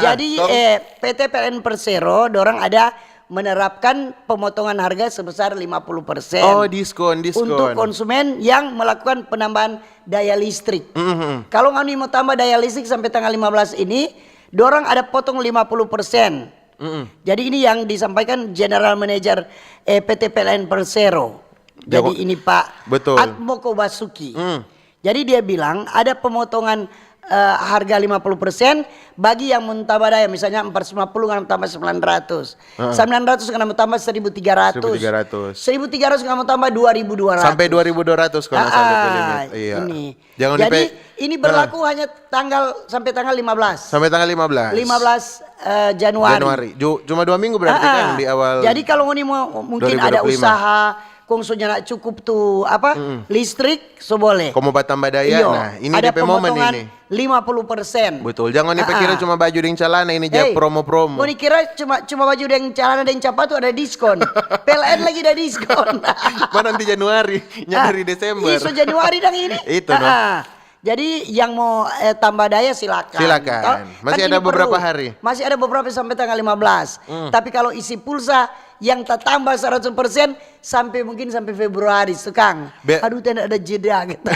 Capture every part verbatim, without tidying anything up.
Jadi eh, P T P L N Persero, dorang ada menerapkan pemotongan harga sebesar lima puluh persen. Oh, diskon, diskon. Untuk konsumen yang melakukan penambahan daya listrik. Mm-hmm. Kalau ngoni mau tambah daya listrik sampai tanggal lima belas ini, dorang ada potong lima puluh persen. Mm-hmm. Jadi ini yang disampaikan General Manager eh, P T P L N Persero. Jadi ini Pak Atmoko Basuki. Mm. Jadi dia bilang ada pemotongan eh, harga lima puluh persen bagi yang mau tambah daya, misalnya empat ratus lima puluh ngana tambah sembilan ratus. Heeh. Sembilan ratus ngana mau tambah seribu tiga ratus. Seribu tiga ratus. Seribu tiga ratus ngana mau tambah dua ribu dua ratus. Sampai dua ribu dua ratus kalau nggak salah itu limit. Ah, iya. Ini. Jangan Jadi dipe- ini berlaku hanya tanggal sampai tanggal lima belas. Sampai tanggal lima belas. Lima belas eh, Januari. Januari. Ju- Cuma dua minggu berarti kan di awal. Jadi kalau ngoni mau mungkin ada dua ribu dua puluh lima. Usaha kong so nyanda cukup tu apa listrik, so boleh. Komo batamba daya, iyo, nah ini ada depe momen pemotongan ini. Lima puluh persen. Betul, jangan dipikir cuma baju deng calana ini ja Eh, promo-promo. Ngoni kira cuma cuma baju deng calana deng capatu ada diskon. P L N lagi ada diskon. Mana nanti Januari, nyanda dari Desember. Iso Januari dang ini. Itu, no. Ah, ah. Jadi yang mau eh, tambah daya silakan. Silakan. Toh? Masih ada beberapa hari. Masih ada beberapa sampai tanggal lima belas. Hmm. Tapi kalau isi pulsa yang tatamba seratus persen sampai mungkin sampai Februari, Tukang. Be- Aduh, tidak ada jeda kita.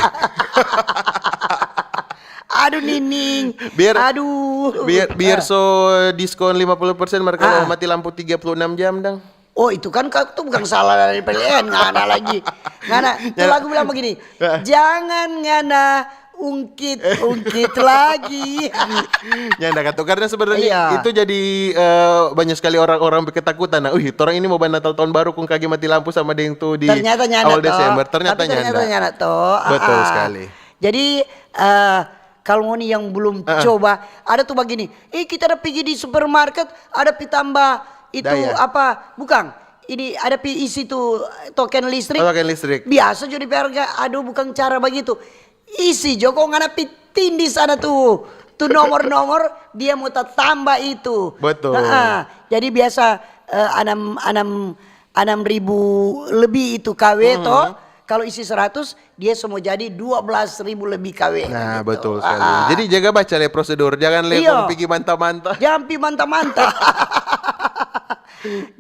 Aduh, Nining. Biar, Aduh. Biar, biar so diskon lima puluh persen, mereka mati lampu tiga puluh enam jam, dang. Oh, itu kan kau tuh bukan salah dari P L N, ngana lagi. Ngana, itu lagu bilang begini, "Jangan ngana ungkit-ungkit lagi." Nyanda katu, karena sebenarnya itu jadi eh, banyak sekali orang-orang ketakutan. Nah, wih, torang ini mau Natal tahun baru kong kage mati lampu sama deng tu di awal Desember. Ternyata nyanda to. Betul sekali. Jadi eh, kalau ngoni yang belum coba, ada tuh begini, eh kita ada pigi di supermarket, ada pi tambah itu apa, bukang, ini ada pi isi tu token listrik. Token listrik. Biasa jo di harga, aduh bukang cara bagitu. Isi jo kong ngana pi tindih sana tu, tu nomor-nomor dia mo tatamba itu. Betul. Jadi biasa eh, anam anam anam ribu lebih itu K W to. Kalau isi seratus, dia so mo jadi dua belas ribu lebih K W. Nah, betul sekali. Jadi jaga baca le prosedur, jangan le kong pigi manta-manta. Jangan pi manta-manta.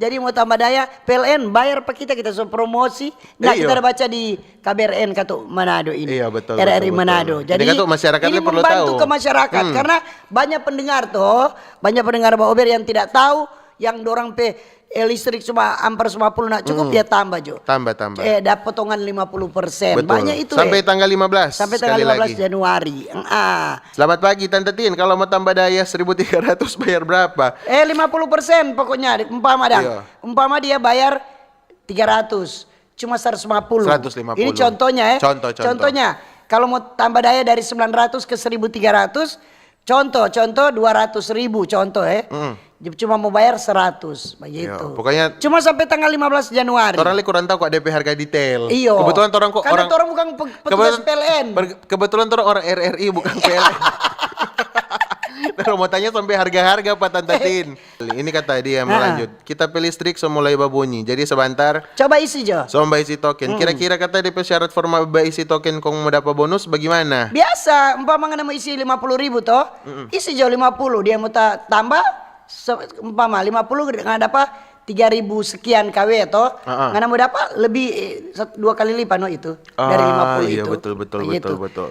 Jadi mo tambah daya, P L N bayar pa kita, kita so promosi. Nah, kita ada baca di K B R N katu Manado ini. Iya, betul, R R I betul, Manado. Jadi ini membantu ke masyarakat karena banyak pendengar to, banyak pendengar Baober yang tidak tahu yang dorang pe eh, listrik cuma amper lima puluh nak cukup, dia tambah jo. Tambah, tambah. Eh, dapat potongan lima puluh persen. Betul. Banyak itu. Sampai tanggal lima belas. Sampai tanggal lima belas Januari. Ah. Selamat pagi Tante Tin, kalau mau tambah daya seribu tiga ratus bayar berapa? Eh, lima puluh persen pokoknya, umpama dang. Iya. Umpama dia bayar tiga ratus, cuma seratus lima puluh. Seratus lima puluh. Ini contohnya ya. Contoh, contoh. Contohnya, kalau mau tambah daya dari sembilan ratus ke seribu tiga ratus, contoh, contoh dua ratus ribu, contoh ya. Mm. Cuma mau bayar seratus, begitu. Yo, pokoknya cuma sampai tanggal lima belas Januari. Orang le kurang tahu kok D P harga detail. Iyo. Kebetulan orang kok karena orang, orang bukan pe-, petugas P L N. Kebetulan orang R R I bukan P L N. Terus mau tanya sampai harga-harga apa Tante Tin? Ini kata dia mau lanjut. Kita pe listrik so mulai babunyi. Jadi sebentar. Coba isi jo. So mo baisi token. Kira-kira kata depe syarat for mo baisi token kong mo dapa bonus bagimana? Biasa, umpama ngana mo isi lima puluh ribu to, isi jo lima puluh, dia mo ta-, tambah se-, umpama lima puluh ngana dapa tiga ribu sekian K W to, ngana mo dapa lebih eh, sat-, dua kali lipat no itu dari lima puluh itu. Ah, iya, betul, betul, betul, betul.